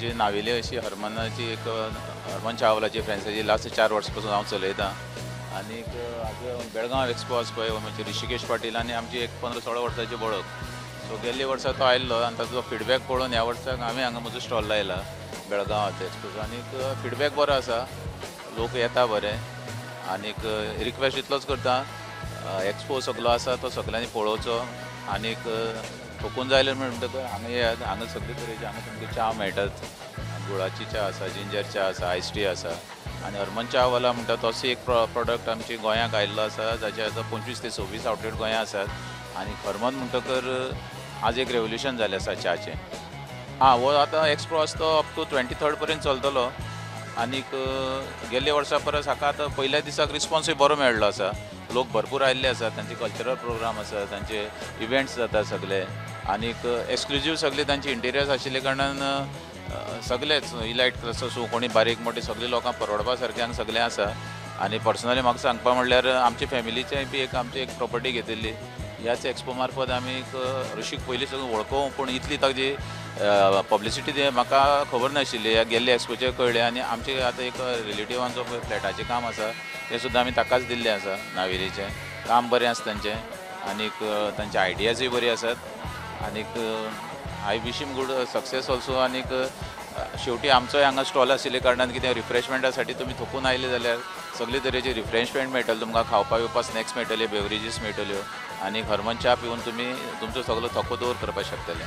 म्हजी नावेली अशी हरमनाची एक हरमन चावलाची फ्रेंचायजी लास्ट 4 वर्सां पासून हांव चलयतां. आनीक आज बेळगांव एक्सपो आसा पळय, म्हणजे ऋषिकेश पाटील आनी आमची एक 15-16 वर्सांची वळख. सो गेल्ले वर्सा तो आयल्लो आनी ताचो फिडबॅक पळोवन ह्या वर्साक हांवें हांगा म्हजो स्टॉल लायला बेळगांवांत एक्सपोचो. आनीक फिडबॅक बरो आसा, लोक येता बरे. आनीक रिक्वेस्ट इतलोच करता, एक्सपो सगलो आसा तो सगल्यांनी पळोवचो. आनीक थकून जायले म्हणटकच हांगा येयात, हांगा सगळे तरेचे हांगा तुमकां च्या मेळटात, गुळाची च्या आसा, जिंजर च्या आसा, आयस टी आसा. आनी हरमन च्यावाला म्हणटा तसो एक प्रोडक्ट आमचे गोंयांक आयिल्लो आसा, जाचे आतां 25 ते 26 आवटलेट गोंयांत आसात. आनी हरमन म्हणटकर आज एक रेवल्युशन जालें आसा च्याचें. आं, हो आतां एक्सपो आसा तो अप टू 23 पर्यंत चलतलो. आनीक गेल्ले वर्सा परस हाका आतां पयल्या दिसाक रिस्पोन्सूय बरो मेळ्ळो आसा, लोक भरपूर आयिल्ले आसात, तांचे कल्चरल प्रोग्राम आसा, तांचे इव्हेंट्स जाता सगळे. आनीक एक्सक्लुजीव सगळे तांचे इंटिरियर्स आशिल्ले कारणान सगळेच इलायट क्लास आसूं, कोणी बारीक मोटे सगळे लोकांक परवडपा सारकें हांगा सगळें आसा. आनी पर्सनली म्हाका सांगपा म्हणल्यार आमचे फॅमिलीचें बी एक आमची एक प्रॉपर्टी घेतिल्ली ह्याच एक्सपो मार्फत आमी एक ऋषीक पयलीं साकून वळखूं, पूण इतली ताजी पब्लिसिटी ती म्हाका खबर नाशिल्ली. ह्या गेल्ले एक्सपोचेर कळ्ळें. आनी आमचे आतां एक रिलेटिवांचो पळय फ्लॅटाचें काम आसा तें सुद्दां आमी ताकाच दिल्लें आसा. नावेलीचें काम बरें आसा तांचें, आनीक तांचे आयडियाजूय बरी आसात. आनीक I wish him good success also. आनीक शेवटी आमचोय हांगा स्टॉल आशिल्ले कारणान कितें रिफ्रेशमेंटा साठी तुमी थकून आयले जाल्यार सगळे तरेचे रिफ्रेशमेंट मेळटले तुमकां, खावपा पिवपा स्नॅक्स मेळटले, बेवरेजीस मेळटल्यो. आनी हरमन च्या पिवन तुमी तुमचो सगळो थको दूर करपाक शकतले.